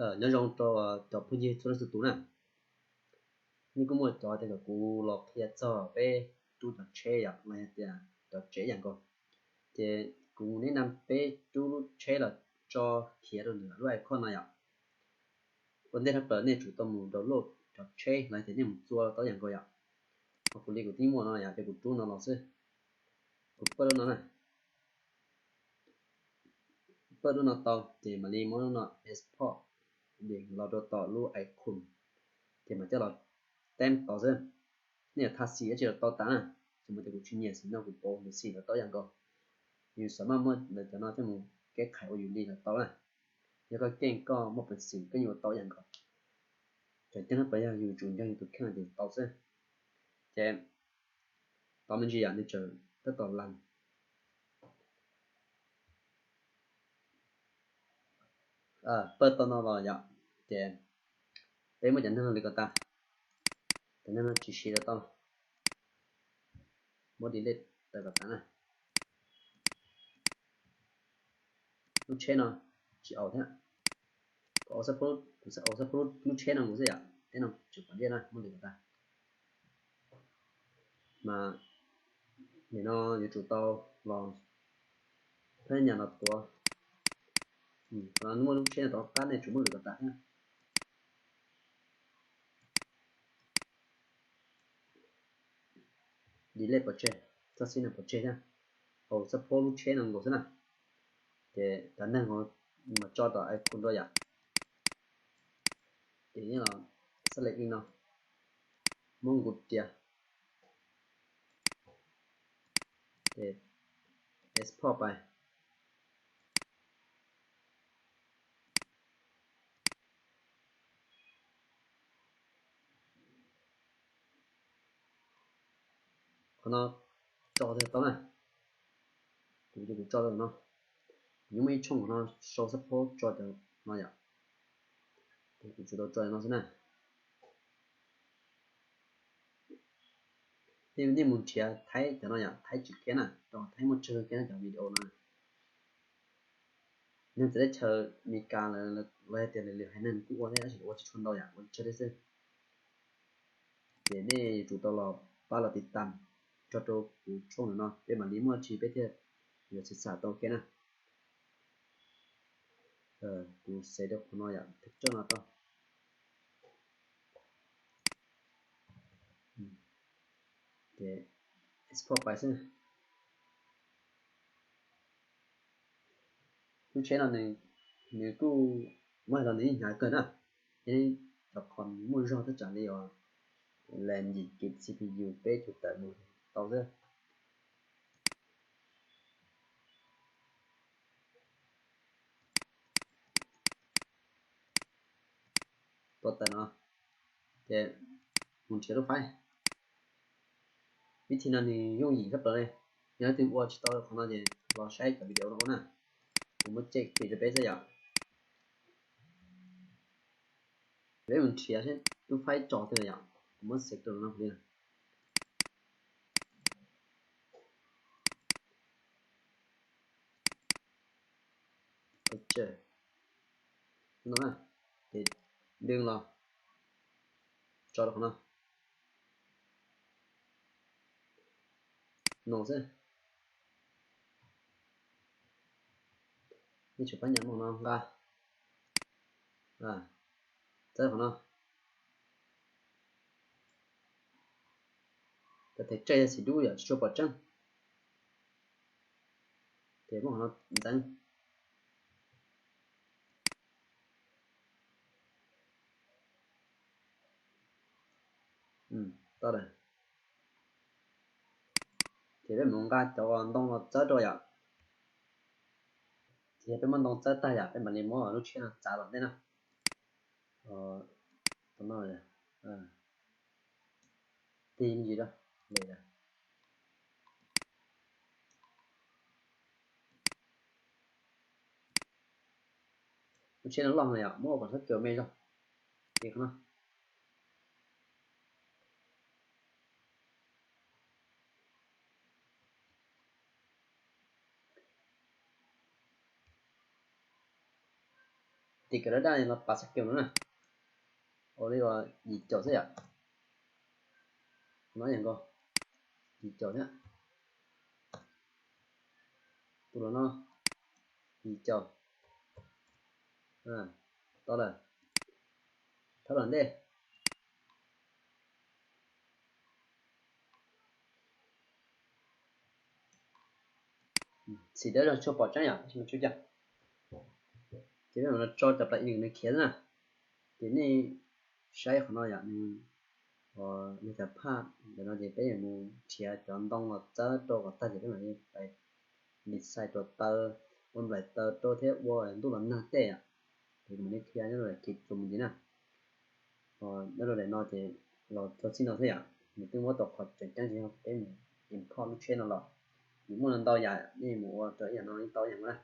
Nyob zoo rau cov phooj ywg txhua leej txhua tus na. Nej kuj muaj cov tias kom kuv los qhia txog peb rub cov tsheb yom, los yog tias cov tsheb yam nkaus. Ces kuv neb na peb rub lub tsheb los tso khiav rau ntawm lub icon no yom. Ua ntej thaj plaws nej tsum tau mus download cov tsheb los tias nej mus txua tau yam nkaus yom. Ho kuv li kuv twb muaj no yom, ces kuv rub no los xwb. Kuv pawj lub no na, pawj lub no tau ces mam li muab lub no export los rau tom lub icon, ces mam coj los teeb tau xwb. Nej yuav tha xim dab tsi los tau tas na, tsis muaj tias kuv tsis nyiam xim no kuv pauv nws xim los tau yam nkaus. Yus xav maj muab lawv cov no coj mus keb khais ua yus li los tau na. Yog koj keej koj muaj peev xwm koj yeej ua tau yam nkaus. Tseem ceeb na pas yog yus tsum nco yus tus kheej ces tau xwb. Ces tau me ntsis yom, nws tseem tab tom lees. Pawj tau no los yom, ces peb muab cov neeg no lwm kom tas. Cov neeg no tsis siv los tau, muab delete tawm kom tas na. Lub tsheb no tsis aus thiab, kuv au xab phob lub tsheb no nkaus xwb yom, teb no tseem pom ntiaj na, muab lwm kom tas. Mas nim no yuav tsum tau los thab nyam los tuav. Qhov no muaj lub tsheb no tom qab nej tsum muab lwm kom tas thiab. Delete pov tseg, txoj xib no pov tseg thiab. Au xab phob lub tsheb no nkaus xwb na. Ces cov neeg mas tso tom icon rau yom. Ces nyob los xab les ib no, muab nkuv ria, ces export pais. Qhov no tso twg tau na, kuv ces kuv tso rau no. Kuv yeej muaj ib tshooj qhov no sau xab phob tso cov no yom, ces kuv tsuas tau tso no xwb na. Nej mus nrhiav Thaib cov no yom, Thaib tsis kiab na, rau Thaib muaj tsawg kiab cov video no. Neeg txawv teb chaws Amelikas los yog tias lwm lwm haiv neeg kuj ua thiab, tab sis ua tsis tshua ntau yom, ua tsawg thiab xwb. Ces nej yuav tsum tau los pab los tiv tam tso rau kuv tshooj no, peb mam li muaj tsi peb thiaj yuav txiv xam tau kiag na. Kuv xav rau qhov no yom, thawj coj no tau. Ces export pais xwb. Lub tsheb no nws kuj muab hais los nws yeej hnyav kawg na, ces cov qhov muaj zog thaj tsam li os, las yim kib C P U peb cuv tawm mus tau xwb. Tuav tawm no, ces mus nrhiav lub faib. Vib thib no nws yooj yim tshaj plaws li. Yog leej twg ua tsis tau qhov no ces los saib cov video no ua na. Kuv muab cek fim rau peb xwb yom. Peb mus nrhiav seb lub faib tso twg yom. Kuv muab xev rau no li. Ces dwb los tso rau qhov no. No xwb. Nej tsum pab nyam muaj qhov no nqa, txawb qhov no. Cov thev tseg yog xim dub yom, tsis tshua pom tseeb, ces muab qhov no ntxeev. Tau lawm. Ces peb mus nqa cov ntoo los txawb rau yom. Ces yog peb muab ntoo txawb tag yom, peb mam li muab lub tsheb no txav tom ntej na. Tig me ntsis rau, lub tsheb no loj no yom, muab ua kom txhob cuag me zog. Ces qhov no Tiv kawm dab dab no pas xab kiu no na. Ua li yim caum xwb yom. No yog nkaus, yim caum thiab. Tus los no, yim caum. Tau lawm. Thawb los ntej. Txhim teb zog tshuaj pom tseeb yom, tsis muaj tshuaj cog. Ces peb mam tso cov plug-in nws khiav na. Ces nej saib qhov no yom, nws, nws cov phaj ntawm no ces peb yuav mus nrhiav cov ntoo los txawb rau kom tag ces peb mam li pais design rau taw, ua nplaim taw rau thiab ua ntuj los nag tej yom. Ces kuv mam li qhia nyob rau daim kis txuas mus ntxiv na. Nyob rau daim no ces los txog txij no xwb yom, nws twb muab tau qhov tseem ceeb ces yog peb mus import lub tsheb no los. Nws muaj ntau yam, nej mus ua rau ib yam no yeej tau ib yam nkaus na.